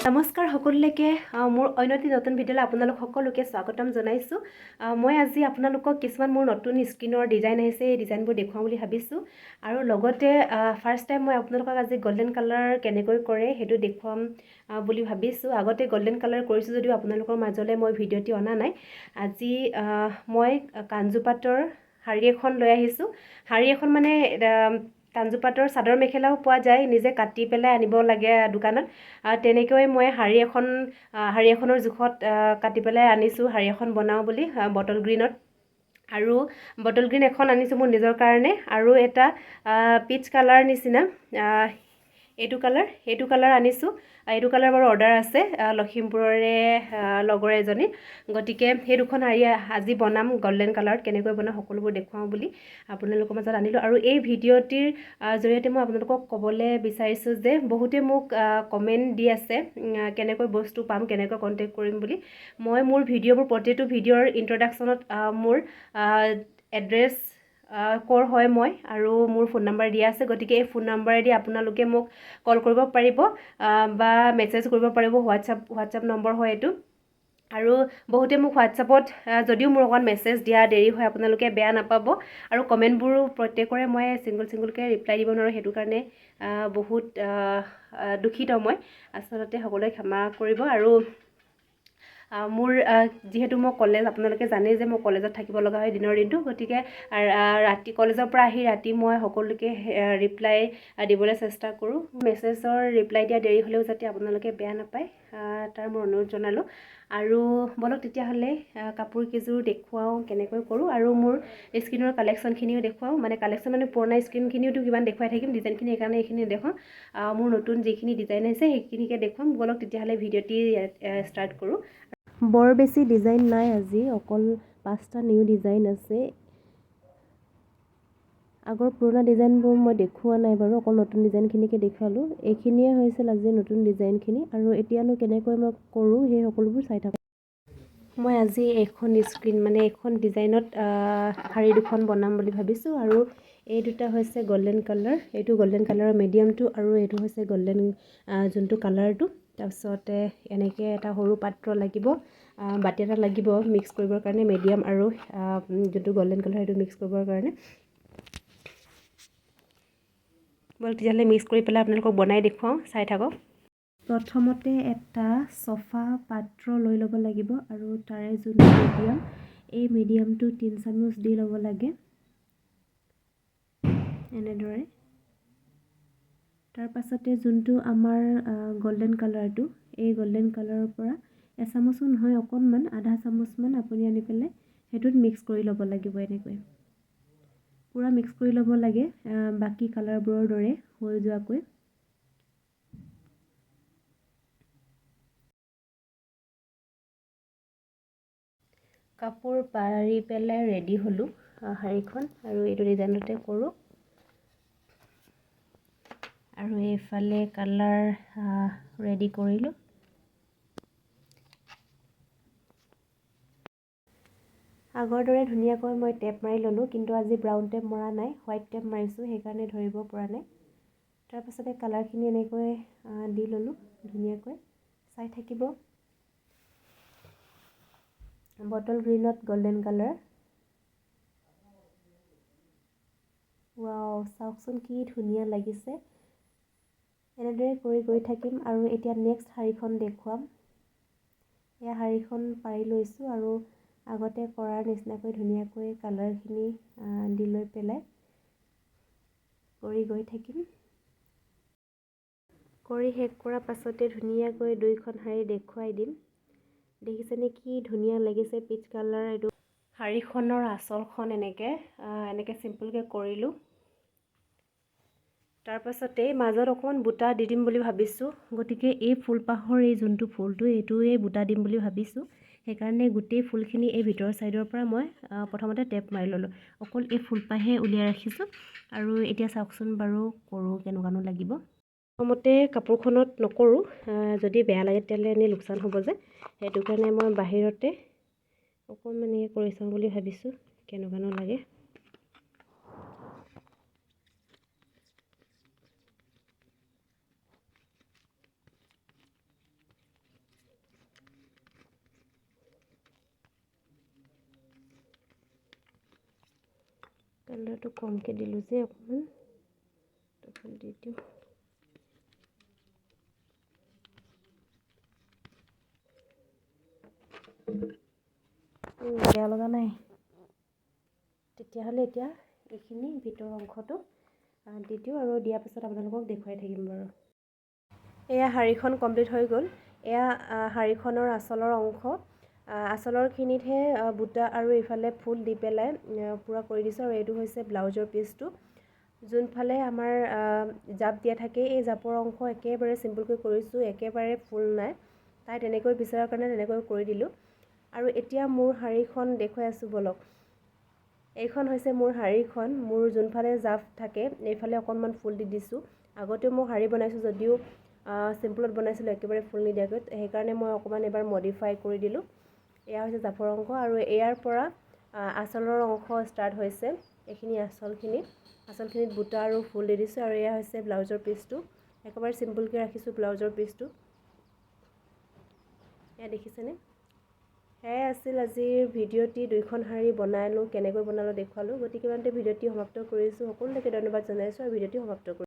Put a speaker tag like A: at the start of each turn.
A: নমস্কাৰ সকলোলৈকে, মোৰ অন্য এটি নতুন ভিডিঅ'লৈ আপোনালোক সকলোকে স্বাগতম জনাইছোঁ। মই আজি আপোনালোকক কিছুমান মোৰ নতুন স্কিনৰ ডিজাইন আহিছে, এই ডিজাইনবোৰ দেখুৱাম বুলি ভাবিছোঁ আৰু লগতে ফাৰ্ষ্ট টাইম মই আপোনালোকক আজি গল্ডেন কালাৰ কেনেকৈ কৰে সেইটো দেখুৱাম বুলি ভাবিছোঁ। আগতে গল্ডেন কালাৰ কৰিছোঁ যদিও আপোনালোকৰ মাজলৈ মই ভিডিঅ'টি অনা নাই। আজি মই কাঞ্জুপাটৰ শাৰী এখন লৈ আহিছোঁ। শাৰী এখন মানে কাঞ্জুপাটৰ চাদৰ মেখেলাও পোৱা যায়, নিজে কাটি পেলাই আনিব লাগে দোকানত। তেনেকৈ মই শাৰী এখনৰ জোখত কাটি পেলাই আনিছোঁ, শাৰী এখন বনাওঁ বুলি বটল গ্ৰীণত। আৰু বটল গ্ৰীণ এখন আনিছোঁ মোৰ নিজৰ কাৰণে, আৰু এটা পিচ কালাৰ নিচিনা এইটো কালাৰ, সেইটো কালাৰ আনিছোঁ। এইটো কালাৰ বাৰু অৰ্ডাৰ আছে লখিমপুৰৰে লগৰ এজনী। গতিকে সেই দুখন শাৰী আজি বনাম, গল্ডেন কালাৰত কেনেকৈ বনাওঁ সকলোবোৰ দেখুৱাওঁ বুলি আপোনালোকৰ মাজত আনিলোঁ। আৰু এই ভিডিঅ'টিৰ জৰিয়তে মই আপোনালোকক ক'বলৈ বিচাৰিছোঁ যে বহুতে মোক কমেণ্ট দি আছে কেনেকৈ বস্তু পাম, কেনেকৈ কণ্টেক্ট কৰিম বুলি। মই মোৰ ভিডিঅ'বোৰ প্ৰতিটো ভিডিঅ'ৰ ইণ্ট্ৰডাকশ্যনত মোৰ এড্ৰেছ ক'ৰ হয় মই আৰু মোৰ ফোন নাম্বাৰ দিয়া আছে। গতিকে এই ফোন নাম্বাৰেদি আপোনালোকে মোক কল কৰিব পাৰিব বা মেছেজ কৰিব পাৰিব। হোৱাটছআপ নম্বৰ হয় এইটো। আৰু বহুতে মোক হোৱাটছআপত যদিও মোৰ অকণমান মেছেজ দিয়া দেৰি হয়, আপোনালোকে বেয়া নাপাব। আৰু কমেণ্টবোৰো প্ৰত্যেকৰে মই ছিংগল ছিংগলকৈ ৰিপ্লাই দিব নোৱাৰোঁ, সেইটো কাৰণে বহুত দুখিত মই। আচলতে সকলোৱে ক্ষমা কৰিব। আৰু মোৰ যিহেতু মই কলেজ, আপোনালোকে জানেই যে মই কলেজত থাকিব লগা হয় দিনৰ দিনটো, গতিকে ৰাতি কলেজৰ পৰা আহি ৰাতি মই সকলোকে ৰিপ্লাই দিবলৈ চেষ্টা কৰোঁ। মেছেজৰ ৰিপ্লাই দিয়া দেৰি হ'লেও যাতে আপোনালোকে বেয়া নাপায় তাৰ মই অনুৰোধ জনালোঁ। আৰু ব'লক তেতিয়াহ'লে কাপোৰ কেইযোৰ দেখুৱাওঁ কেনেকৈ কৰোঁ, আৰু মোৰ স্কিনৰ কালেকশ্যনখিনিও দেখুৱাওঁ। মানে কালেকশ্যন মানে পুৰণা স্কিনখিনিওতো কিমান দেখুৱাই থাকিম ডিজাইনখিনি, সেইকাৰণে এইখিনি নেদেখুৱাওঁ। মোৰ নতুন যিখিনি ডিজাইন আহিছে সেইখিনিকে দেখুৱাম। ব'লক তেতিয়াহ'লে ভিডিঅ'টি ষ্টাৰ্ট কৰোঁ। বৰ বেছি ডিজাইন নাই আজি, অকল 5টা নিউ ডিজাইন আছে। আগৰ পুৰণা ডিজাইনবোৰ মই দেখুওৱা নাই বাৰু, অকল নতুন ডিজাইনখিনিকে দেখুৱালোঁ। এইখিনিয়ে হৈছিল আজি নতুন ডিজাইনখিনি। আৰু এতিয়ানো কেনেকৈ মই কৰোঁ সেই সকলোবোৰ চাই থাকক। মই আজি এইখন স্ক্ৰীণ মানে এইখন ডিজাইনত শাৰী দুখন বনাম বুলি ভাবিছোঁ। আৰু এই দুটা হৈছে গল্ডেন কালাৰ, এইটো গল্ডেন কালাৰৰ মিডিয়ামটো আৰু এইটো হৈছে গল্ডেন যোনটো কালাৰটো। তাৰপিছতে এনেকৈ এটা সৰু পাত্ৰ লাগিব, বাতি এটা লাগিব মিক্স কৰিবৰ কাৰণে, মিডিয়াম আৰু যোনটো গল্ডেন কালাৰ সেইটো মিক্স কৰিবৰ কাৰণে। ব'লক তেতিয়াহ'লে মিক্স কৰি পেলাই আপোনালোকক বনাই দেখুৱাওঁ, চাই থাকক। প্ৰথমতে এটা চফা পাত্ৰ লৈ ল'ব লাগিব আৰু তাৰে যোনটো মিডিয়াম, এই মিডিয়ামটো 3 চামুচ দি ল'ব লাগে এনেদৰে। তাৰ পাছতে যোনটো আমাৰ গল্ডেন কালাৰটো, এই গল্ডেন কালাৰৰ পৰা এচামুচো নহয় অকণমান আধা চামুচমান আপুনি আনি পেলাই সেইটোত মিক্স কৰি ল'ব লাগিব। এনেকৈ পূৰা মিক্স কৰি ল'ব লাগে বাকী কালাৰবোৰৰ দৰে হৈ যোৱাকৈ। কাপোৰ পাৰি পেলাই ৰেডি হ'লোঁ শাৰীখন, আৰু এইটো ডিজাইনতে কৰোঁ। আৰু এইফালে কালাৰ ৰেডি কৰিলোঁ। আগৰ দৰে ধুনীয়াকৈ মই টেপ মাৰি ল'লোঁ, কিন্তু আজি ব্ৰাউন টেপ মৰা নাই, হোৱাইট টেপ মাৰিছোঁ, সেইকাৰণে ধৰিব পৰা নাই। তাৰপাছতে কালাৰখিনি এনেকৈ দি ল'লোঁ ধুনীয়াকৈ, চাই থাকিব। বটল গ্ৰীণত গল্ডেন কালাৰ, ৱাও চাওকচোন কি ধুনীয়া লাগিছে। এনেদৰে কৰি গৈ থাকিম। আৰু এতিয়া নেক্সট শাৰীখন দেখুৱাম। এয়া শাৰীখন পাৰি লৈছোঁ আৰু আগতে কৰাৰ নিচিনাকৈ ধুনীয়াকৈ কালাৰখিনি দি লৈ পেলাই কৰি গৈ থাকিম। কৰি শেষ কৰাৰ পাছতে ধুনীয়াকৈ দুইখন শাৰী দেখুৱাই দিম। দেখিছেনে কি ধুনীয়া লাগিছে পিচ কালাৰ। এইটো শাৰীখনৰ আঁচলখন এনেকৈ চিম্পলকৈ কৰিলোঁ। তাৰপাছতে মাজত অকণমান বুটা দি দিম বুলি ভাবিছোঁ, গতিকে এই ফুলপাহৰ এই যোনটো ফুলটো এইটোৱে বুটা দিম বুলি ভাবিছোঁ। সেইকাৰণে গোটেই ফুলখিনি এই ভিতৰৰ ছাইডৰ পৰা মই প্ৰথমতে টেপ মাৰি ল'লোঁ, অকল এই ফুলপাহে উলিয়াই ৰাখিছোঁ। আৰু এতিয়া চাওকচোন বাৰু কৰোঁ কেনেকুৱানো লাগিব। প্ৰথমতে কাপোৰখনত নকৰোঁ, যদি বেয়া লাগে তেতিয়াহ'লে এনেই লোকচান হ'ব যে, সেইটো কাৰণে মই বাহিৰতে অকণমান এনেকৈ কৰি চাওঁ বুলি ভাবিছোঁ কেনেকুৱানো লাগে। কালাৰটো কমকৈ দিলোঁ যে অকণমান, দি দিওঁ। বেয়া লগা নাই। তেতিয়াহ'লে এতিয়া এইখিনি ভিতৰৰ অংশটো দি দিওঁ আৰু দিয়াৰ পিছত আপোনালোকক দেখুৱাই থাকিম বাৰু। এয়া শাড়ীখন কমপ্লিট হৈ গ'ল। এয়া শাড়ীখনৰ আঁচলৰ অংশ। আঁচলৰখিনিতহে বুটা আৰু এইফালে ফুল দি পেলাই পূৰা কৰি দিছোঁ। আৰু এইটো হৈছে ব্লাউজৰ পিচটো, যোনফালে আমাৰ জাপ দিয়া থাকে, এই জাপৰ অংশ একেবাৰে চিম্পুলকৈ কৰিছোঁ, একেবাৰে ফুল নাই। তাই তেনেকৈ বিচৰাৰ কাৰণে তেনেকৈ কৰি দিলোঁ। আৰু এতিয়া মোৰ শাড়ীখন দেখুৱাই আছোঁ, ব'লক। এইখন হৈছে মোৰ শাড়ীখন। মোৰ যোনফালে জাপ থাকে এইফালে অকণমান ফুল দি দিছোঁ। আগতেও মই শাড়ী বনাইছোঁ যদিও চিম্পুলত বনাইছিলোঁ, একেবাৰে ফুল নিদিয়াকৈ, সেইকাৰণে মই অকণমান এবাৰ মডিফাই কৰি দিলোঁ। এয়া হৈছে জাপৰ অংশ আৰু ইয়াৰ পৰা আঁচলৰ অংশ ষ্টাৰ্ট হৈছে। এইখিনি আঁচলখিনি, আঁচলখিনিত বুটা আৰু ফুল দি দিছোঁ। আৰু এয়া হৈছে ব্লাউজৰ পিচটো, একেবাৰে চিম্পুলকৈ ৰাখিছোঁ ব্লাউজৰ পিচটো। এয়া দেখিছেনে? সেয়াই আছিল আজিৰ ভিডিঅ'টি। দুইখন শাড়ী বনালোঁ, কেনেকৈ বনালোঁ দেখুৱালোঁ। গতিকে ইমানতে ভিডিঅ'টি সমাপ্ত কৰিছোঁ। সকলোলৈকে ধন্যবাদ জনাইছোঁ আৰু ভিডিঅ'টি সমাপ্ত কৰিছোঁ।